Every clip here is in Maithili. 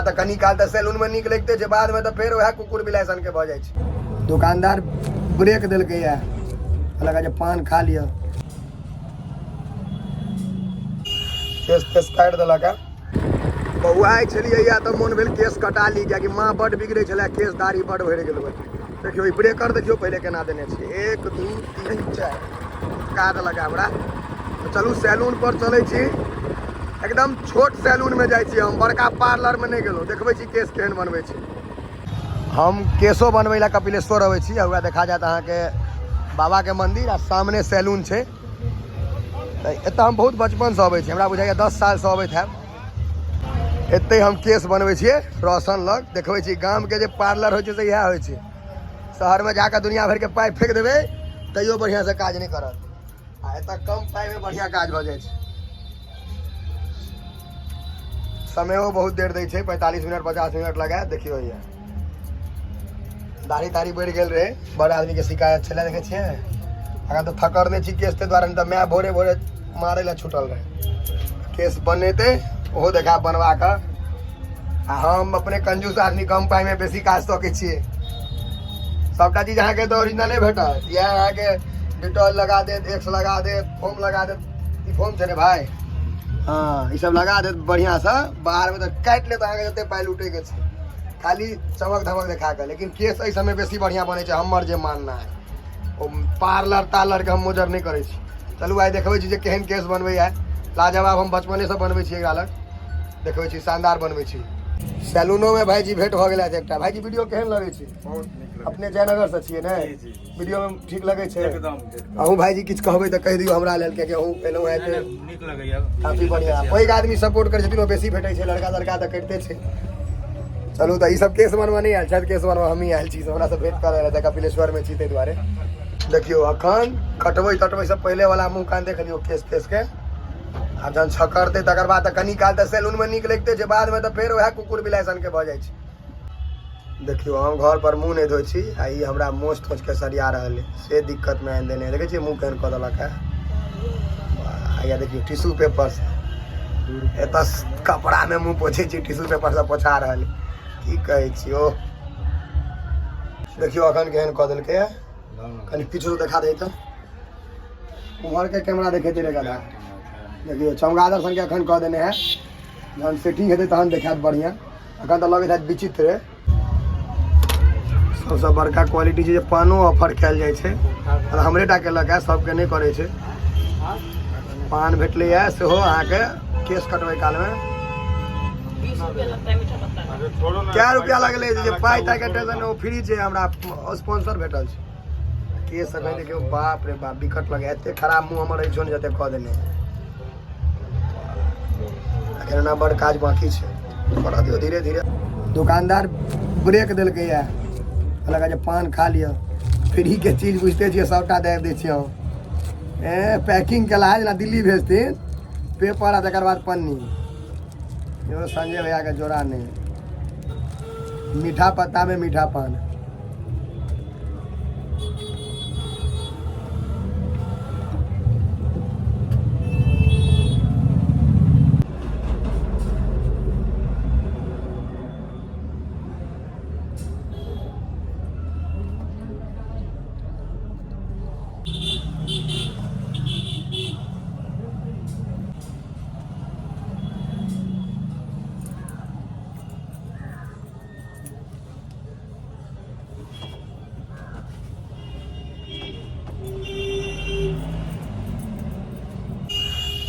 तऽ कनी काल तऽ सैलूनमे नीक लगिते छै, बादमे तऽ फेर वएह कुकुर बिलाइ सनके भऽ जाइ छै। दुकानदार ब्रेक देलकैए, कहलक जे पान खा लिअ। केस तेस काटि देलक। है बौआ छलियै या तऽ मोन भेल केस कटा ली, कियाकि माँ बड्ड बिगड़ै छलै, केस दाढ़ी बड्ड भरि गेल। देखियौ ई ब्रेकर, देखियौ पहिले केना देने छियै, 1 2 3 4 का देलक हमरा। तऽ चलू सैलून पर चलै छी। एकदम छोट सैलूनमे जाइ छी हम, बड़का पार्लरमे नहि गेलहुँ। देखबै छी केस केहन बनबै छी हम। केशो बनबै लए कपिलेश्वर अबै छी। वएह देखा जायत अहाँके बाबाके मन्दिर आ सामने सैलून छै। तऽ एतऽ हम बहुत बचपनसँ अबै छी, हमरा बुझाइए 10 सालसँ अबैत हैब। एतै हम केश बनबै छियै रोशन लग। देखबै छी गामके जे पार्लर होइ छै से इएह होइ छै। शहरमे जाकऽ दुनिया भरिके पाइ फेक देबै तैयो बढ़िआँसँ काज नहि करत, आ एतऽ कम पाइमे बढ़िआँ काज भऽ जाइ छै। समयो बहुत देर दै छै, 45 मिनट 50 मिनट लगायत। देखियौ हैया दाढ़ी ताढ़ी बढ़ि गेल रहै, बड़ आदमीके शिकायत छलै। देखै छियै अखन तऽ थकरने छी केस, ताहि दुआरे नहि तऽ माय भोरे भोरे मारै लए छूटल रहै। केस बनेतै ओहो देखा बनवा कऽ। आ हम अपने कंजूस आदमी, कम पाइमे बेसी काज सकै छियै। सबटा चीज अहाँके तऽ ओरिजिनले भेटत। इएह अहाँके डिटॉल लगा देत, एक्स लगा देत, फोम लगा देत। ई फोम छै ने भाय, हँ, ई सब लगा देत बढ़िआँसँ। बाहरमे तऽ काटि लेत अहाँके जते पाइ लूटैके छै, खाली चमक धमक देखा कऽ। लेकिन केस एहि सबमे बेसी बढ़िआँ बनै छै, हमर जे मानना है। ओ पार्लर तार्लरके हम मोजर नहि करै छी। चलू आइ देखबै छी जे केहन केस बनबैए। लाजवाब हम बचपनेसँ बनबै छी, एकरा लग देखबै छी, शानदार बनबै छी। सैलूनोमे भाईजी भेंट भऽ गेलथि एकटा। भाईजी, वीडियो केहन लगै छै? बहुत नीक लगै। अपने जयनगरसँ छियै ने? जी, जी, जी। वीडियोमे ठीक लगै छै? एकदम एकदम। अहूँ भाईजी किछु कहबै तऽ कहि दियौ हमरा लेल, कियाकि अहूँ एलहुँ हेँ नहि, तऽ नहि, नीक लगैया। काफी बढ़िआँ। पैघ आदमी सपोर्ट करै छथिन ओ बेसी भेटै छै, लड़का लड़का तऽ करिते छै। चलू तऽ ई सब केस बनबऽ नहि आयल छथि, केस बनबऽ हमही आयल छी। हमरा से भेंट करऽ लए, कपिलेश्वरमे छी ताहि दुआरे। देखियौ अखन कटबै तटबै से पहिले वाला मुँह कान देख लियौ केस तेस के। आ जहन छकरतै तकर बाद तऽ कनी काल तऽ सैलूनमे नीक लगिते छै, बादमे तऽ फेर वएह कुकुर बिलाइ सनके भऽ जाइ छै। देखियौ हम घर पर मुँह नहि धोइ छी आ ई हमरा मोछ तोछ के सरिया रहल है, से दिक्कतमे आनि देने। देखै छियै मुँह केहन कऽ देलक है। हैया देखियौ टिश्यू पेपर से एतऽ कपड़ामे मुँह पोछै छी, टिश्यू पेपर से पोछा रहल है। की कहै छी ओ। देखियौ अखन केहन कऽ देलकै है। कनि पीछू देखा दे तऽ, उम्हर के कैमरा देखेते रे गधा। देखियौ चमगादड़ सनके अखन कऽ देने है। जहन सेटिंग हेतै तहन देखायत बढ़िआँ, अखन तऽ लगैत हैत विचित्र। सबसँ बड़का क्वालिटी छै जे पानो ऑफर कयल जाइ छै। हमरे टा केलक है, सबके नहि करै छै। पान भेटलैए सेहो अहाँके केस कटबै कालमे। कै रुपया लगलै जे पाइ ताइके टेंशन, ओ फ्री छै, हमरा स्पॉन्सर भेटल छै। केस अखन देखियौ, बाप रे बाप, विकट लगे। एते खराब मुँह हमर अछि ने जते कऽ देने। अखन एना बड़ काज बाकी छै, करऽ दियौ धीरे धीरे। दुकानदार ब्रेक देलकैए, कहलक जे पान खा लिअ। फ्रीके चीज बुझिते छियै, सभटा दाबि दै छियै हम। ए पैकिंग केला है जेना दिल्ली भेजथिन पेपर आ तकर बाद पन्नी। यौ संजय भैयाके जोड़ा नहि, मीठा पत्ता में मीठा पान।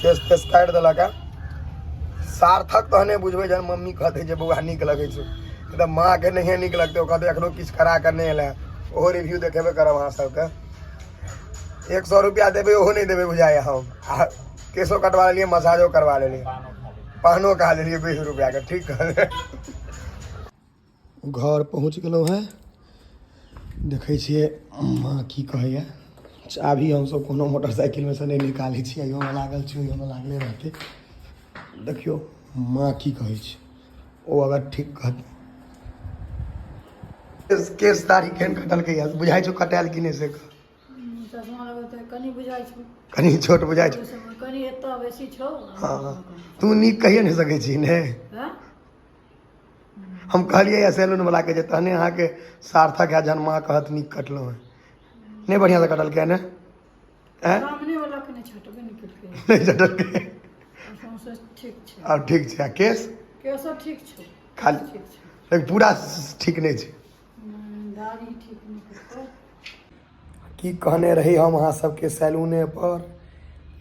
केस तेस काटि देलक है। सार्थक तहने बुझबै जहन मम्मी कहतै जे बौआ नीक लगै छौ। तऽ माँके नहिए नीक लगतै, ओ कहतै एखनो किछु करा कऽ नहि एलै। ओहो रिव्यू देखेबे करब अहाँ सबके। 100 रुपया देबै ओहो नहि देबै बुझाइए हम। आ केशो कटवा लेलियै, मसाजो करवा लेलियै, पानो खा लेलियै 20 रुपयाके। ठीक कहलियै। घर पहुँच गेलहुँ हेँ। देखै छियै माँ की कहैए। चाभी हमसब कोनो मोटरसाइकिलमे सँ नहि निकालै छियै, एहियोमे लागल छै, ओहियोमे लागले रहतै। देखियौ माँ की कहै छै। ओ अगर ठीक कहतै। केश दाढ़ी केहन कटलकै बुझाइ छौ कटायल कि नहि से कह। चश्मा लगेतै कनि बुझाइ छौ, कनि छोट बुझाइ छौ, कनि एतऽ बेसी छौ। हँ, तू नीक कहिए नहि सकै छी ने। हँ? हम कहलियै यऽ सैलून वला के जे तहने अहाँके सार्थक है जहन माँ कहत नीक कटलहुँ हँ। नहि बढ़िआँसँ कटलकै ने? आँय? सामने वाला के नहि छटबे नहि केलकै। नहि छटलकै। सौंसे ठीक छै। आब ठीक छै। आ केश? केशो ठीक छै। खाली ठीक छै। लेकिन पूरा ठीक नहि छै। दाढ़ी ठीक नहि केलकै। की कहने रही हम अहाँ सबके सैलूने पर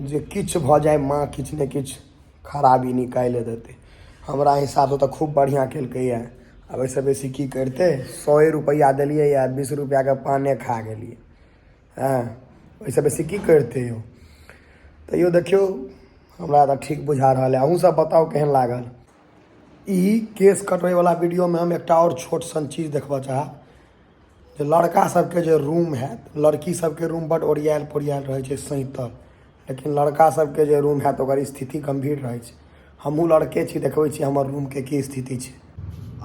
जे किछु भऽ जाय माँ किछु ने किछु खराबी निकालि देतै। हमरा हिसाबसँ तऽ खूब बढ़िआँ केलकैए। आब एहिसँ बेसी की करितै? 100 रुपैआ देलियै आ 20 रुपैआके पाने खा गेलियै। हँ, ओहिसँ बेसी की करितै यौ? तैयो देखियौ, हमरा तऽ ठीक बुझा रहल है। अहूँ सब बताउ केहन लागल। ई केश कटबैवला वीडियोमे हम एकटा आओर छोट सन चीज देखबऽ चाहब जे लड़का सबके जे रूम हैत, लड़की सबके रूम बड्ड ओरियाएल पोरियाएल रहै छै सैँतल, लेकिन लड़का सबके जे रूम हैत ओकर स्थिति गम्भीर रहै छै। हमहूँ लड़के छी, देखबै छी हमर रूमके की स्थिति छै।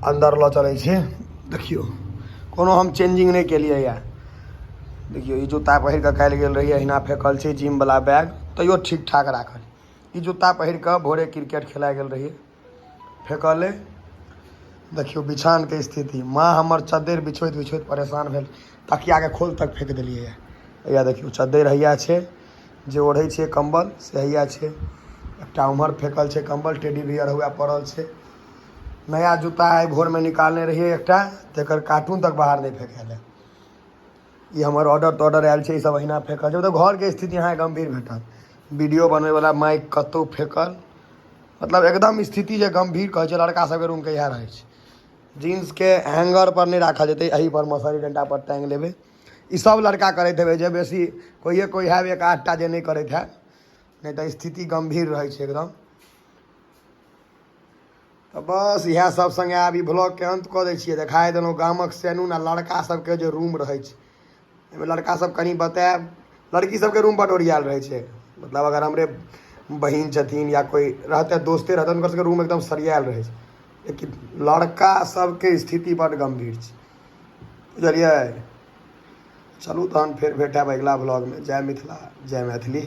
अन्दर लऽ चलै छी। देखियौ, कोनो हम चेंजिंग नहि केलियै यऽ। देखियौ, ई जूता पहिर कऽ काल्हि गेल रहियै, अहिना फेकल छै। जिमवला बैग तैयो ठीक ठाक राखल। ई जूता पहिर कऽ भोरे क्रिकेट खेलाय गेल रहियै, फेकल अइ। देखियौ बिछानके स्थिति। माँ हमर चद्दरि बिछबैत बिछबैत परेशान भेल, तकियाके खोल तक फेक देलियै। हैया देखियौ, चद्दरि हैया छै, जे ओढ़ै छियै कम्बल से हैया छै। एकटा उम्हर फेकल छै कम्बल, टेडी बियर हुए पड़ल छै। नया जूता आइ भोरमे निकालने रहियै एकटा, तकर कार्टून तक बाहर नहि फेकायल। ई हमर ऑर्डर तॉर्डर आयल छै, ई सब अहिना फेकल छै। मतलब घरके स्थिति अहाँके गम्भीर भेटत। वीडियो बनबैवला माइक कतहु फेकल, मतलब एकदम स्थिति जे गम्भीर कहै छै लड़का सबके रूमके इएह रहै छै। जीन्सके हैंगर पर नहि राखल जेतै, एही पर मसहरी डंटा पर टाँगि लेबै। ई सब लड़का करैत हेबै, जे बेसी कोइए कोइ हैब एक आधटा जे नहि करैत हैब, नहि तऽ स्थिति गम्भीर रहै छै एकदम। तऽ बस इएह सब सङ्गे आब ई ब्लॉगके अन्त कऽ दै छियै। देखाए देलहुँ गामक सैलून आ लड़का सबके जे रूम रहै छै। एहिमे लड़का सब कनि बतायब, लड़की सबके रूम बड ओरियाएल रहै छै। मतलब अगर हमरे बहिन छथिन या कोइ रहतै, दोस्ते रहतै, हुनकर सबके रूम एकदम सरियाएल रहै छै। लेकिन लड़का सबके स्थिति बड गम्भीर छै, बुझलियै? चलू तहन फेर भेटायब अगिला ब्लॉगमे। जय मिथिला, जय मैथिली।